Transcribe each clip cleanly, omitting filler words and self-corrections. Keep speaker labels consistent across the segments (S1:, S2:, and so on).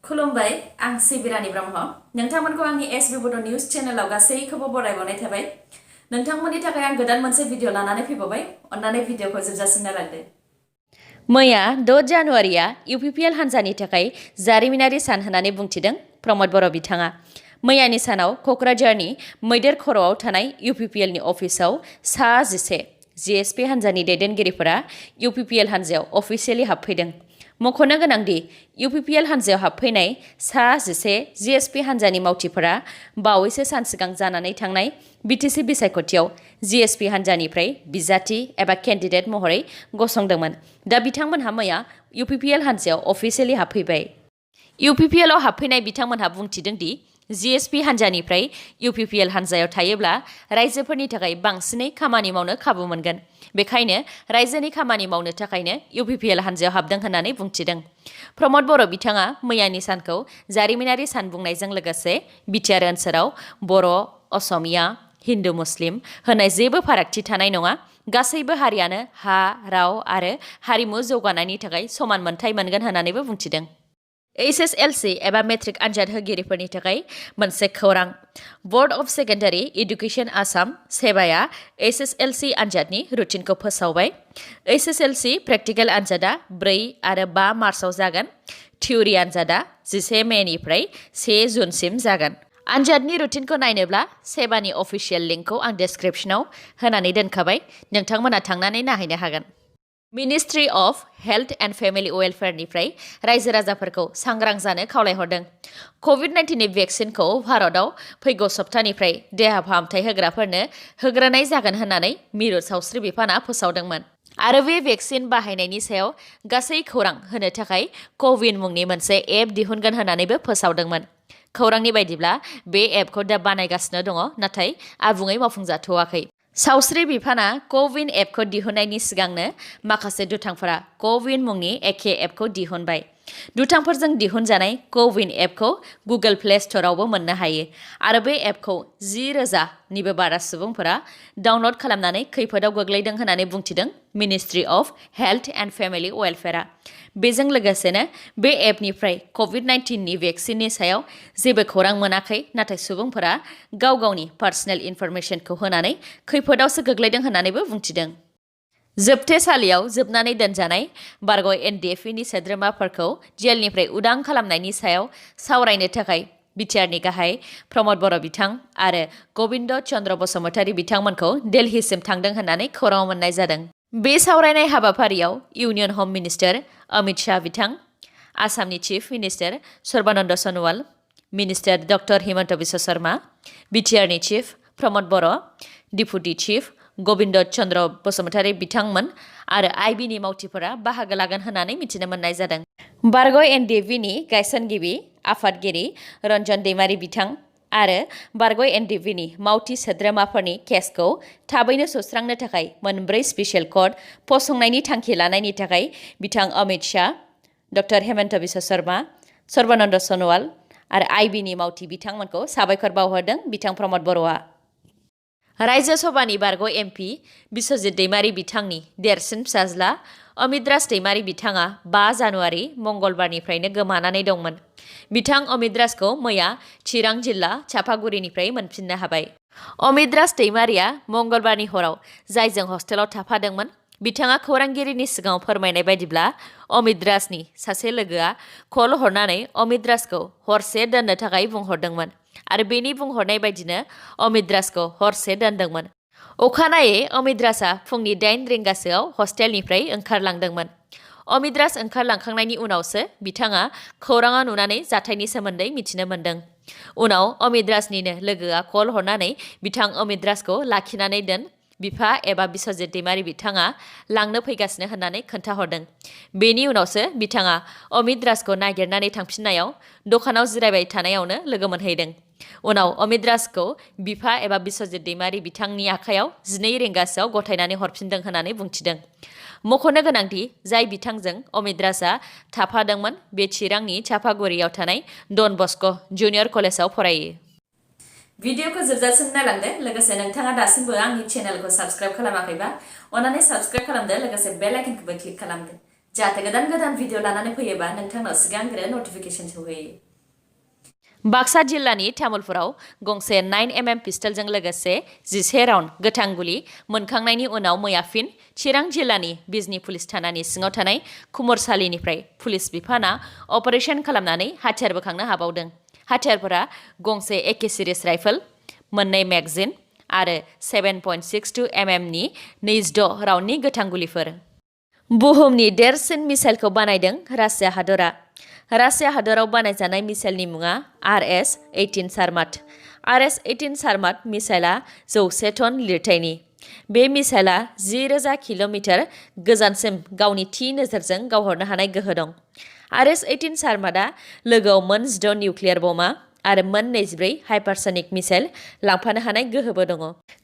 S1: खुलुमबाय आं सिबिरानि ब्रह्म नोंथांमोनखौ आंनि एसबी बड' निउज चेनेलाव गासैखौबो बरायबावनाय थाबाय नोंथांमोननि थाखाय आं गोदान मोनसे भिडिअ लानानै फैबावबाय अन्नानै भिडिअखौ जोबजासिम नायलांदो मैया 6 जानुवारिया इउपिपिएल हान्जानि थाखाय जारिमिनारि सान होननानै बुंथिदों प्रमद बर' बिथाङा मैयानि सानाव क'क्राझारनि मैदेर खर'आव थानाय इउपिपिएलनि अफिसाव सा 11 जिएसपि हान्जानि दैदेनगिरिफोरा इउपिपिएल हान्जायाव अफिसियेलि हाबफैदों मख'नो गोनांदि इउपिपिएल हान्जायाव हाबफैनाय सा 11 जिएसपि हान्जानि मावथिफोरा बावैसो सान सिगां जानानै थांनाय बिटिसि बिसायख'थियाव जिएसपि हान्जानिफ्राय बिजाथि एबा केन्डिडेट महरै गसंदोंमोन दा बिथांमोनहा मैया इउपिपिएल हान्जायाव अफिसियेलि हाबफैबाय इउपिपिएलआव हाबफैनाय बिथांमोनहा बुंथिदों दि जिएसपि हान्जानिफ्राय इउपिपिएल हान्जायाव थायोब्ला रायजोफोरनि थाखाय बांसिनै खामानि मावनो खाबु मोनगोन बेखायनो रायजोनि खामानि मावनो थाखायनो इउपिपिएल हान्जायाव हाबदों होननानै बुंथिदों प्रमद बर' बिथाङा मैयानि सानखौ जारिमिनारि सान बुंनायजों लोगोसे बिटिआर ओनसोलाव बर' असमिया हिन्दु मुस्लिम होननाय जेबो फारागथि थानाय नङा गासैबो हारियानो हा राव आरो हारिमु जौगानायनि थाखाय समान मोनथाय मोनगोन होननानैबो बुंथिदों एसएसएलसी एबा मेट्रिक आनजाद होगिरिफोरनि थाखाय मोनसे खौरां board of secondary education Assam सेबाया एसएसएलसी आनजादनि रुटिनखौ फोसावबाय एसएसएलसी प्रेक्टिकेल आनजादा 4 आरो 5 मार्चआव जागोन थिउरि आनजादा 11 मेनिफ्राय 1 जुनसिम जागोन आनजादनि रुटिनखौ नायनोब्ला सेबानि अफिसियेल लिंकखौ आं डेसक्रिप्शनाव होनानै दोनखाबाय नोंथांमोना थांनानै नायहैनो हागोन ministry of health and family वेलफेयारनिफ्राय रायजो राजाफोरखौ सांग्रां जानो खावलायहरदों कभिड-19नि भेक्सिनखौ भारतआव फैगौ सप्तानिफ्राय देहा फाहामथाय होग्राफोरनो होग्रोनाय जागोन होननानै मिरु सावस्रि बिफाना फोसावदोंमोन आरो बे भेक्सिन बाहायनायनि सायाव गासै खौरां होनो थाखाय कविन मुंनि मोनसे एप दिहुनगोन होननानैबो फोसावदोंमोन खौरांनि बायदिब्ला बे एपखौ दा बानायगासिनो दङ नाथाय आबुङै मावफुंजाथ'वाखै सावस्रि बिफाना कविन एपखौ दिहुननायनि सिगांनो माखासे दुथांफोरा कविन मुंनि एखे एपखौ दिहुनबाय दुथांफोरजों दिहुनजानाय कविन एपखौ गुगोल प्ले स्ट'रावबो मोननो हायो आरो बे एपखौ 10,000 निबो बारा सुबुंफोरा डाउनल'ड खालामनानै खैफोदाव गोग्लैदों होननानै बुंथिदों ministry of health and family वेलफेयारआ बेजों लोगोसेनो बे एपनिफ्राय कभिड-19नि भेक्सिननि सायाव जेबो खौरां मोनाखै नाथाय सुबुंफोरा गाव गावनि पार्सनेल इनफरमेशनखौ होनानै खैफोदावसो गोग्लैदों होननानैबो बुंथिदों जोबथेसालियाव जोबनानै दोनजानाय बारग' एनडिएफबिनि सोद्रोमाफोरखौ जेलनिफ्राय उदां खालामनायनि सायाव सावरायनो थाखाय बिटिआरनि गाहाय प्रमद बर' बिथां आरो गबिन्द चन्द्र बसुमतारी बिथांमोनखौ दिल्लीसिम थांदों होननानै खौरां मोननाय जादों बे सावरायनाय हाबाफारियाव इउनियन हम मिनिस्टार अमित शाह बिथां आसामनि chief minister Sarbananda Sonowal minister doctor Himanta Biswa Sharma बिटिआरनि चिफ प्रमद बर' डिपुटि चिफ गबिन्द चन्द्र बसुमतारी बिथांमोन आरो आइबिनि मावथिफोरा बाहागो लागोन होननानै मिथिनो मोननाय जादों बारग' एनडिएफबिनि गायसनगिरि आफादगिरि रन्जन दैमारि बिथां आरो बारग' एनडिएफबिनि मावथि सोद्रोमाफोरनि केसखौ थाबैनो सुस्रांनो थाखाय 4 स्पेसियेल कर्ट फसंनायनि थांखि लानायनि थाखाय बिथां अमित शाह डक्टर हिमन्त बिश्व शर्मा सर्बानन्द सन'वाल आरो आइबिनि मावथि बिथांमोनखौ साबायखर बावहरदों बिथां प्रमद बर'आ रायजो सभानि बारग' एमपि बिश्वजित दैमारि बिथांनि देरसिन फिसाज्ला अमित दैमारि बिथाङा 5 जानुवारि मंगलबारनिफ्रायनो गोमानानै दंमोन बिथां अमित राजखौ मैया चिरां जिल्ला चापागुरिनिफ्राय मोनफिननो हाबाय अमित दैमारिया मंगलबारनि हराव जायजों हस्टेलाव थाफादोंमोन बिथाङा खौरांगिरिनि सिगाङाव फोरमायनाय बायदिब्ला अमित राजनि सासे लोगोआ कल हरनानै अमित राजखौ हरसे दोननो थाखाय बुंहरदोंमोन आरो बेनि बुंहरनाय बायदिनो अमित राजखौ हरसे दोनदोंमोन अखानायै अमित राजआ फुंनि 8 रिंगासोआव हस्टेलनिफ्राय ओंखारलांदोंमोन अमित राज ओंखारलांखांनायनि उनावसो बिथाङा खौराङाव नुनानै जाथायनि सोमोन्दै मिथिनो मोन्दों उनाव अमित राजनिनो लोगोआ कल हरनानै बिथां अमित राजखौ लाखिनानै दोन बिफा एबा बिश्वजित दैमारि बिथाङा लांनो फैगासिनो होननानै खोन्थाहरदों बेनि उनावसो बिथाङा अमित राजखौ नागिरनानै थांफिननायाव दखानाव जिरायबाय थानायावनो लोगो मोनहैदों उनाव अमित राजखौ बिफा एबा बिश्वजित दैमारि बिथांनि आखायाव 12 रिंगासोआव गथायनानै हरफिनदों होननानै बुंथिदों मख'नो गोनांदि जाय बिथांजों अमित राजआ थाफादोंमोन बे चिरांनि चापागुरियाव थानाय डन बस्क' जुनियर कलेजाव फरायो भिडिअखौ जोबजासिम नायलांदो लोगोसे नोंथाङा दासिमबो आंनि चेनेलखौ साबस्क्राइब खालामाखैबा अन्नानै साबस्क्राइब खालामदो लोगोसे बेल आइकनखौबो क्लिक खालामदो जाहाथे गोदान भिडिअ लानानै फैयोबा नोंथांनाव सिगांग्रो नटिफिकेसन सौहैयो। बाक्सा जिल्लानि तामुलपुराव गंसे 9mm पिस्तलजों लोगोसे 11 राउन्ड गोथां गुलि मोनखांनायनि उनाव मैया फिन चिरां जिल्लानि बिजनी पुलिस थानानि सिङाव थानाय खुमरसालिनिफ्राय पुलिस बिफाना अपारेशन खालामनानै हाथियार बोखांनो हाबावदों। हाथियारफोरा गंसे AK सिरिज राइफल, 2 मेगजिन आरो 7.62 mm नि 26 राउन्डनि गोथां गुलिफोर। बुहुमनि देरसिन मिसाइलखौ बानायदों रासिया हादरा। रासिया हादराव बानायजानाय मिसाइलनि मुङा RS-18 सारमाट। RS-18 सारमाट मिसाइला 100 ton लिरथायनि। बे मिसाइला 10,000 किल'मिटार गोजानसिम गावनि थि नोजोरजों गावहरनो हानाय गोहो दं। RS-18 सारमाटआ लोगोआव मोन 16 निउक्लियार बमा आरो मोन 24 हाइपारसनिक मिसाइल लांफानो हानाय गोहोबो दङ।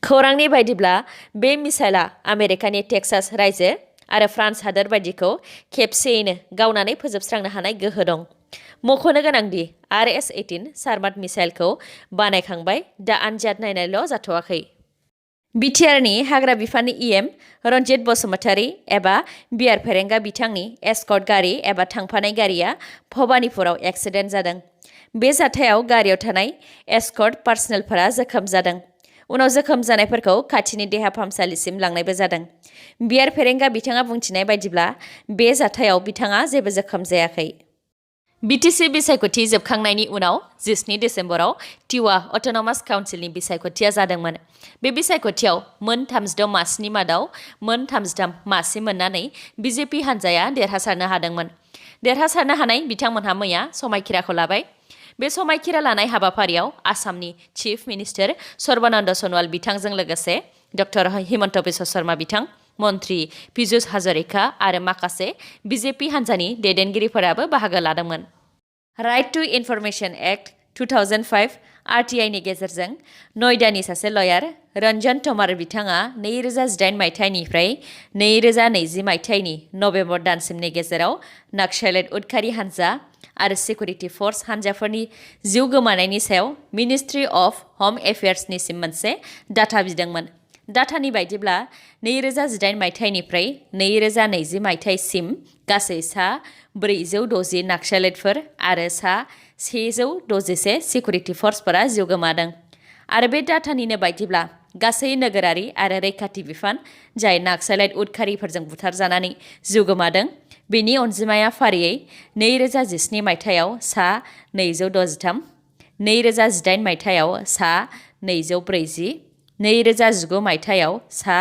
S1: खौरांनि बायदिब्ला बे मिसाइला आमेरिकानि टेक्सास रायजो आरो फ्रान्स हादोर बायदिखौ खेबसेयैनो गावनानै फोजोबस्रांनो हानाय गोहो दं। मख'नो गोनांदि RS-18 सारमाट मिसाइलखौ बानायखांबाय, दा आनजाद नायनायल' जाथ'वाखै। बिटिआरनि हाग्रा बिफाननि EM रन्जित बसुमतारी एबा बिआर फेरेंगा बिथांनि एस्कर्ट गारि एबा थांफानाय गारिया भबानिपुराव एक्सिडेन्ट जादों। बे जाथायाव गारियाव थानाय एस्कर्ट पार्सनेलफोरा जोखोम जादों। उनाव जोखोम जानायफोरखौ खाथिनि देहा फाहामसालिसिम लांनायबो जादों। बिआर फेरेंगा बिथाङा बुंथिनाय बायदिब्ला बे जाथायाव बिथाङा जेबो जोखोम जायाखै। BTC बिसायख'थि जोबखांनायनि उनाव 17 डिसेम्बराव टिवा अट'नमास काउन्सिलनि बिसायख'थिया जादोंमोन। बे बिसायख'थियाव मोन 36 मासिनि मादाव मोन 33 मासि मोननानै BJP हान्जाया देरहासारनो हादोंमोन। देरहासारनो हानाय बिथांमोनहा मैया समायखिराखौ लाबाय। बे समायखिरा लानाय हाबाफारियाव आसामनि चिफ मिनिस्टार सर्बानन्द सन'वाल बिथांजों लोगोसे डक्टर हिमन्त बिश्व शर्मा बिथां, मन्त्रि पीयूष हाजरिका आरो माखासे BJP हान्जानि दैदेनगिरिफोराबो बाहागो लादोंमोन। Right to information act 2005 RTI नि गेजेरजों नयडानि सासे लयार रन्जन तमार बिथाङा 2018 मायथाइनिफ्राय 2020 मायथाइनि नबेम्बर दानसिमनि गेजेराव नक्सलाइट उदखारि हान्जा आरो सिकिउरिटि फर्स हान्जाफोरनि जिउ गोमानायनि सायाव मिनिस्ट्रि अफ होम एफेयार्सनिसिम मोनसे डाटा बिदोंमोन। डाटानि बायदिब्ला 2018 मायथाइनिफ्राय 2020 मायथाइसिम गासै सा 460 नक्सलाइटफोर आरो सा 161 सिकिउरिटि फर्सफोरा जिउ गोमादों। आरो बे डाटानिनो बायदिब्ला गासै नोगोरारि आरो रैखाथि बिफान जाय नक्सलाइट उदखारिफोरजों बुथारजानानै जिउ गोमादों, बेनि अनजिमाया फारियै 2017 मायथाइयाव सा 263, 2018 मायथाइयाव सा 240, 2019 मायथाइयाव सा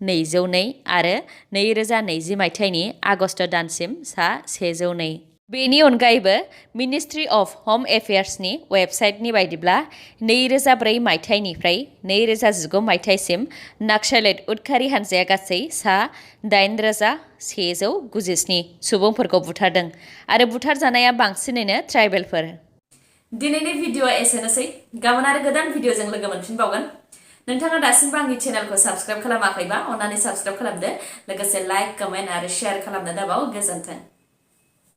S1: 202 आरो 2020 मायथाइनि आगस्ट दानसिम सा 102। बेनि अनगायैबो मिनिस्ट्रि अफ होम एफेयार्सनि वेबसाइटनि बायदिब्ला 2004 मायथाइनिफ्राय 2019 मायथाइसिम नक्सलाइट उदखारि हान्जाया गासै सा 8,197 सुबुंफोरखौ बुथारदों आरो बुथारजानाया बांसिनैनो ट्राइबेलफोर। दिनैनि भिडिअ'आ एसेनोसै। गाबोन आरो गोदान भिडिअ'जों लोगो मोनफिनबावगोन। नोंथाङा दासिमबो आंनि चेनेलखौ साबस्क्राइब खालामाखैबा अन्नानै साबस्क्राइब खालामदो, लोगोसे लाइक, कमेन्ट आरो शेयार खालामनो दाबाव। गोजोन्थों।